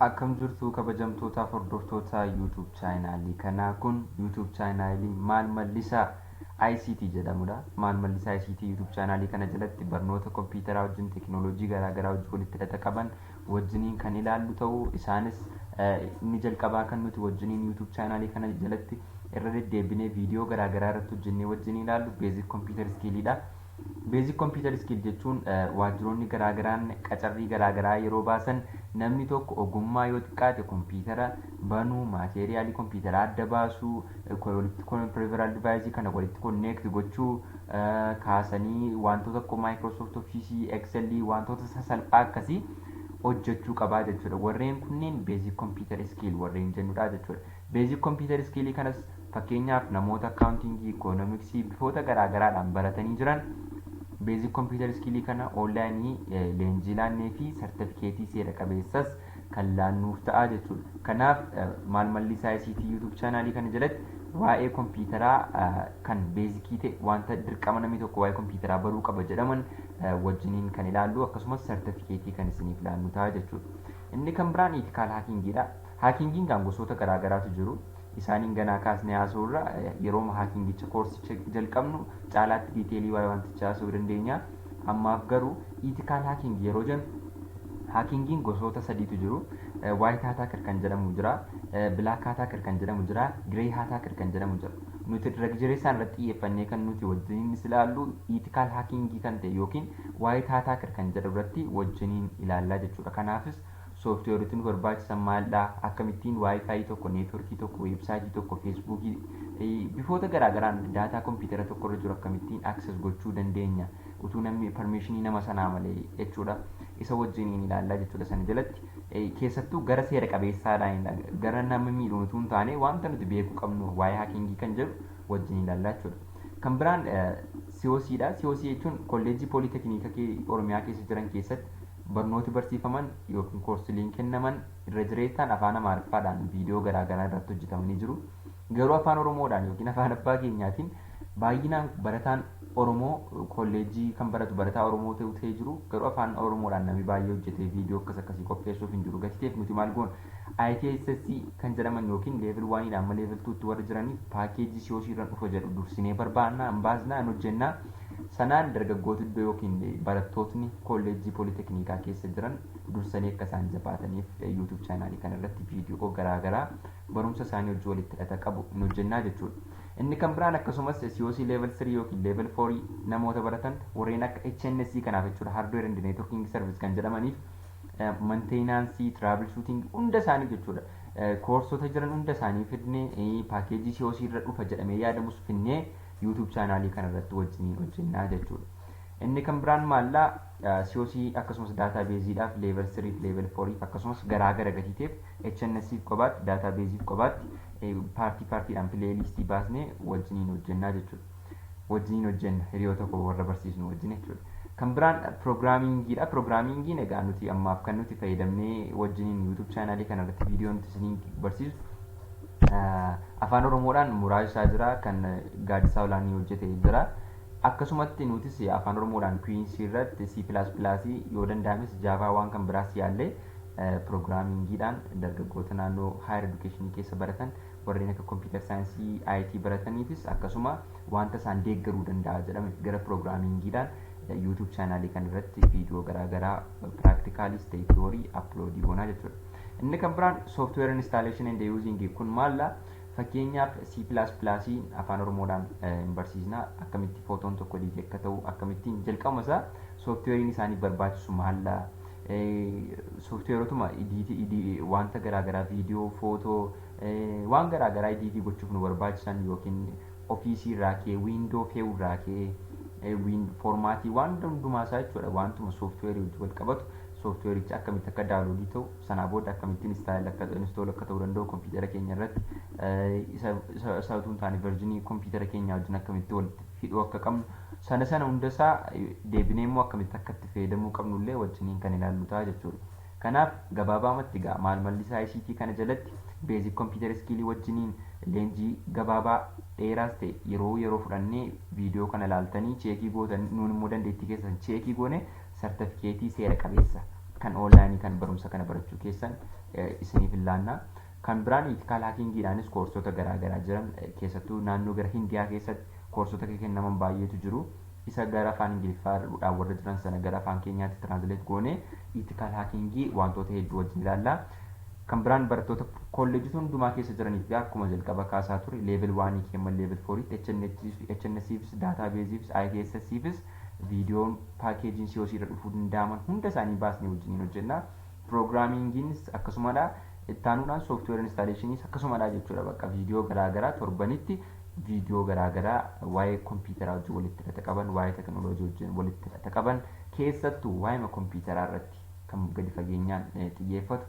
Akkam jirtu, kabajamtootaaf hordoftoota YouTube chaanaalii kanaa? Kun YouTube chaanaalii Maal Mallisaa ICT jedhamudha. Maal Mallisaa ICT YouTube chaanaalii kana jalatti barnoota kompiitaraa wajjin, teekinooloojii garaagaraa wajjin walitti hidhata qaban wajjiniin kan ilaallu ta'u, isaanis inni jalqabaa kan nuti wajjiniin YouTube chaanaalii kana jalatti irra deddeebinee viidiyoo garaagaraa irratti hojjennee wajjin ilaallu basic computer skilliidha. Basic computer skill jechuun waajjiroonni garaagaraan qacarrii garaagaraa yeroo baasan namni tokko ogummaa yoo xiqqaate kompiitara banuu, maateeriyaalii kompiitaraa adda baasuu, walitti peripheral device kana walitti connect gochuu kaasanii wantoota akka Microsoft Office, Excel, wantoota sasalphaa akkasii hojjechuu qabaa jechuudha. Warreen kunneen basic computer skill warreen jennudha jechuudha. Basic computer skill kanas fakkeenyaaf namoota accountingii, economicsii bifoota garaagaraadhaan baratanii jiran basic computer skillii kana onlineii leenjii laannee fi sartifikeetii seera qabeessas kan laannuuf ta'a jechuudha. Kanaaf Maal Mallisaa ICT YouTube chaanaalii kana jalatti waa'ee kompiitaraa kan basicii ta'e, wanta dirqama namni tokko waa'ee kompiitaraa baruu qaba jedhaman wajjiniin kan ilaallu, akkasumas sartifikeetii kan isiniif laannu ta'a jechuudha. Inni kan biraan ethical hackingiidha. Hackingiin kan gosoota garaagaraatu jiru. Isaaniin ganaa kaasnee haasa'urra yeroo hackingicha koorsicha jalqabnu caalaatti detailii waa'ee wantichaa haasa'uu dandeenya. Ammaaf garuu ethical hacking yeroo jennu, hackingiin gosoota sadiitu jiru. White hacker kan jedhamu jira, black hacker kan jedhamu jira, grey hacker kan jedhamu jira. Nuti irra jireessaan irratti xiyyeeffannee kan nuti wajjiniin ilaallu ethical hackingii kan ta'e yookiin white hacker kan jedhu irratti wajjiniin ilaallaa jechuudha. Kanaafis sooftiweeroti nu barbaachisan maalidha? Akkamittiin WiFi tokko, networkii tokko, weebsaayitii tokko, feesbuukii, bifoota garaagaraan daataa kompiitara tokko irra jiru akkamittiin access gochuu dandeenya utuu namni permissionii nama sanaa malee jechuudha. Isa wajjiniin ilaallaa jechuudha. Sana jalatti keessattuu gara seera qabeessaadhaan, gara nama miidhuun utuu hin taane, wanta nuti beekuu qabnu waa'ee hackingii kan jedhu wajjin ilaallaa jechuudha. Kan biraan COC dha. COC jechuun kolleejjii poolitekniika Oromiyaa keessa jiran keessatti barnooti barsiifaman yookiin koorsiliin kennaman irra jireessaan afaan Amaariffaadhaan viidiyoo garaagaraa irratti hojjetamanii jiru. Garuu afaan Oromoodhaan yookiin afaan abbaa keenyaatiin baay'inaan barataan Oromoo kolleejjii kan baratu barataa Oromoo ta'ee jiru, garuu afaan Oromoodhaan namni baay'ee hojjetee viidiyoo akkas akkasii qopheessuuf hin jiru. Gatii ta'eef nuti maal goona? ITSS kan jedhaman yookiin level oneiidhaan amma level twotti warra jiraniif paakeejii COC irra dhufa jedhu dursinee barbaannaa, hin baasnaa, hin hojjennaa. Sanaan dargaggoota iddoo yookiin barattootni kolleejjii poolitekniikaa keessa jiran dursanii akka isaan jabaataniif YouTube chaanaalii kana irratti viidiyoo garaagaraa barumsa isaanii hojii walitti hidhata qabu hin hojjennaa jechuudha. Inni kan biraan akkasumas COC level 3 yookiin level 4 namoota baratan, warreen akka HNSC kanaaf jechuudha, hardware and networking service kan jedhamaniif, maintenanceii, troubleshooting hunda isaanii jechuudha. Koorsota jiran hunda isaanii fidnee, paakeejii COC irra dhufa jedhamee yaadamus finnee YouTube chaanaalii kana irratti wajjiniin hojjennaa jechuudha. Inni kan biraan maallaa? COC akkasumas databaseiidhaaf level 3 fi level 4 akkasumas garaagara gatiiteef HNSC kophaatti, databaseiif kophaatti, partii partiidhaan playlistii baasnee wajjiniin hojjennaa jechuudha. Wajjiniin hojjenna hiriyoota koo warra barsiisnu wajjin jechuudha. Kan biraan programmingiidha. Programmingiin egaa nuti ammaaf kan nuti fayyadamnee wajjiniin YouTube chaanaalii kana irratti viidiyoo nuti isiniin barsiisu afaan Oromoodhaan muraasa isaa jira, kan Gaaddisaa Olaanii hojjete jira. Akkasumatti nutis afaan Oromoodhaan Quincy irratti, C++, yoo danda'ames Java, waan kan biraas yaallee programmingiidhaan dargaggoota naannoo higher education keessa baratan, warreen akka computer science, IT barataniifis akkasuma wanta isaan deeggaruu danda'a jedhame gara programmingiidhaan YouTube chaanaalii kan irratti viidiyoo garaagaraa practicalis ta'e theory uploadii goonaa jechuudha. Inni kan biraan software installation and using. Kun maalla? Fakkeenyaaf C++ afaan Oromoodhaan hin barsiisna. Akkamitti footoon tokko edit akka ta'u, akkamittiin jalqabuma isaa softwarein isaaniif barbaachisu maalla, softwareotuma wanta garaagaraa, viidiyoo, footoo, waan garaagaraa editii gochuuf nu barbaachisan yookiin Officeii irraa kee, Window fe'uu irraa kee, formatii waan hundumaa isaa jechuudha. Wantuma softwareii wajjin wal qabatu, softwareichi akkamitti akka downloadii ta'u, sanaa booda akkamittiin install akka install akka ta'uu danda'u kompiitara keenya irratti, isa utuu hin taane versionii kompiitara keenya wajjin akkamitti walitti hidhuu akka qabnu, sana sana hundasaa deebinee immoo akkamitti akka itti fayyadamuu qabnu illee wajjiniin kan ilaallu ta'a jechuudha. Kanaaf gabaabamatti egaa Maal Mallisaa ICT kana jalatti basic computer skillii wajjiniin leenjii gabaabaa dheeraas ta'e yeroo yeroo fudhannee viidiyoo kana ilaaltanii checkii gootan, nuun immoo dandeettii keessan checkii goone sartifikeetii seera qabeessa kan onlineii kan barumsa kana barachuu keessan isiniif hin laanna. Kan biraan ethical hackingiidhaanis koorsota garaagaraa jiran, keessattuu naannoo gara Hindiyaa keessatti koorsota kennaman baay'eetu jiru. Isa gara afaan Ingiliffaadhaan warra jiran sana gara afaan keenyaatti translate goone ethical hackingii wantoota hedduu wajjin ilaalla. Kan biraan barattoota kolleejjii hundumaa keessa jiraniif akkuma jalqaba kaasaa ture level 1 keemma level 4tti HNSCfis, databaseiifis, ITSSCfis viidiyoon packageiin COC irra dhufuu danda'aman hunda isaanii baasnee wajjiniin hojjenna. Programmingiinis akkasumadha. Ittaanuudhaan software installationiis akkasumadha jechuudha. Bakka viidiyoo garaagaraa, torbanitti viidiyoo garaagaraa waa'ee kompiitaraa wajjin walitti hidhata qaban, waa'ee teknooloojii wajjin walitti hidhata qaban, keessattuu waa'ee kompiitaraa irratti kan gadi fageenyaan xiyyeeffatu,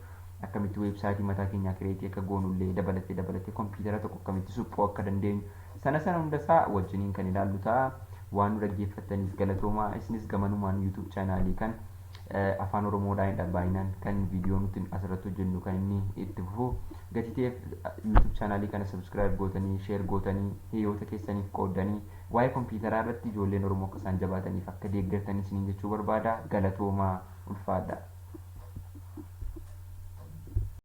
akkamitti websiteii mataa keenyaa createii akka goonullee dabalatee kompiitara tokko akkamitti suphuu akka dandeenyu sana sana hundasaa wajjiniin kan ilaallu ta'a. Waan nu dhaggeeffattaniif galatoomaa. Isinis gamanumaan YouTube channelii kan afaan Oromoodhaanidha baay'inaan kan viidiyoo nuti asirratti hojjennu kan inni itti fufu gatii ta'eef, YouTube channelii kana subscribe gootanii, share gootanii, hiriyoota keessaniif qooddanii, waa'ee kompiitaraa irratti ijoolleen Oromoo akka isaan jabaataniif akka deeggartanii isiniin jechuu barbaada. Galatoomaa, ulfaadha.